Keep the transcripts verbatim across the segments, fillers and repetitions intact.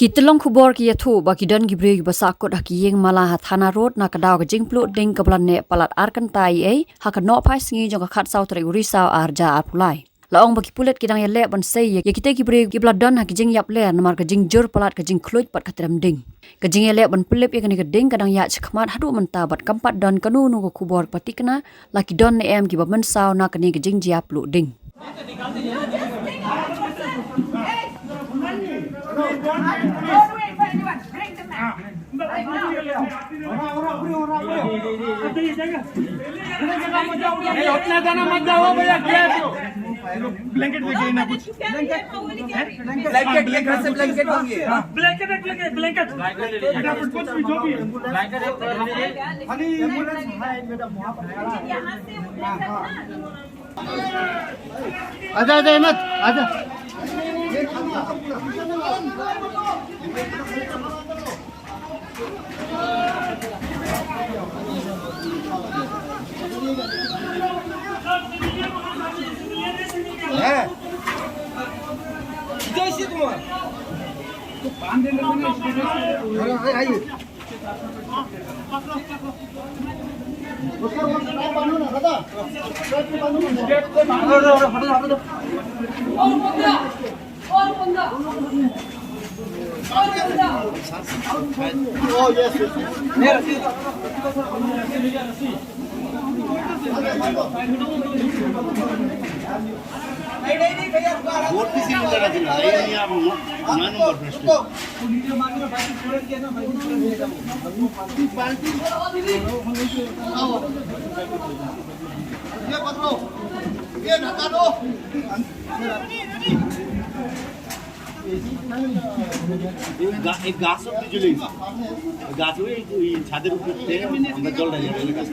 Ki tyllong khubor ki ïathuh ba ki don ki briew kiba sahkut ha ki ïing mala ha Thana Road na ka daw ka jingpluh ding kaba la neh palat ar kynta eiei ha ka nohphai sngi jong ka khatsaw tarik u Risaw ar hajar arphew lai. La ong ba ki pulit ki dang ïaleh ban sei ïa kitei ki briew kiba la don ha ki jingïap ler namar ka jingjur palat ka jingkhluit bad ka trem ding. Ka jingïaleh ban pynlip ïa kane ka ding ka dang ïaid shakhmat haduh mynta bad kam pat don kano kano ka khubor kaba thikna la ki don ne em kiba mynsaw na kane ka jingjia pluh ding. नहीं, उतना जाना मत जाओ भैया, क्या है तो? ब्लैंकेट लेके ना कुछ। ब्लैंकेट, ये घर से ब्लैंकेट होंगे। ब्लैंकेट रख लेंगे, ब्लैंकेट। बेटा, कुछ, कुछ भी, जो भी है। खाली एम्बुलेंस है, मैडम, वहाँ पर खड़ा है। हाँ, हाँ। आजा, आजा, अहमद, आजा। हैं? जय श्री कुमार। हाँ, हाँ, आइए। ये पकड़ो, ये धक्का दो। एक गा-, एक गाछ सब भी जलेगी। गाछ हुई, ये छाते ऊपर थे, अंदर जल रहा है, ये गाछ।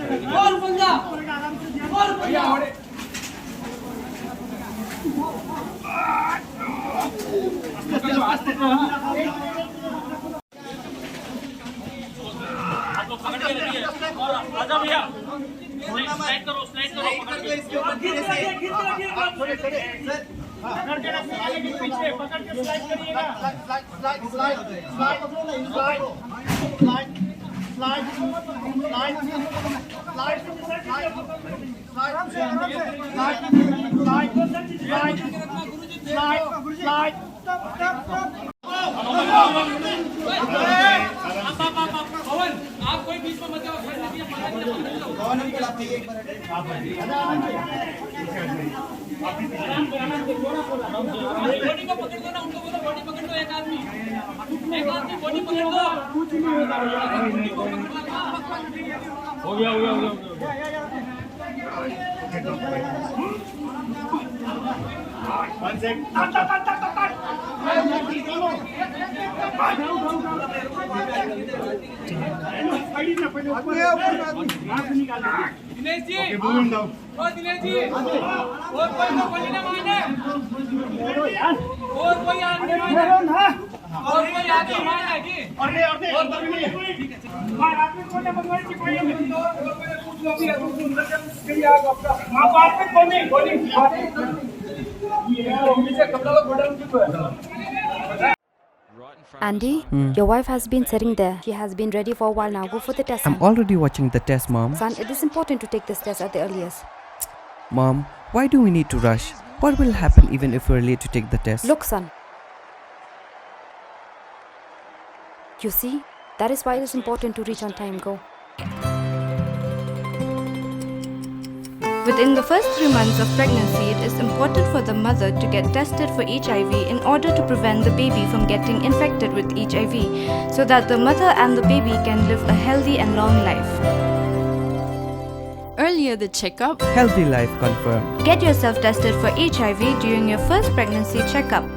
दिनेश जी, ओ दिनेश जी, और कोई तो बोलिए ना माने। और कोई आदमी माने। और कोई आदमी माने जी। और नहीं, और नहीं, और कोई नहीं। Andy, Hmm. your wife has been sitting there. She has been ready for a while now. Go for the test, I'm son. already watching the test, Mom. Son, it is important to take this test at the earliest. Mom, why do we need to rush? What will happen even if we're late to take the test? Look, son. You see, that is why it is important to reach on time. Go. Within the first three months of pregnancy, it is important for the mother to get tested for H I V in order to prevent the baby from getting infected with H I V, so that the mother and the baby can live a healthy and long life. Earlier the checkup, healthy life confirmed. Get yourself tested for H I V during your first pregnancy checkup.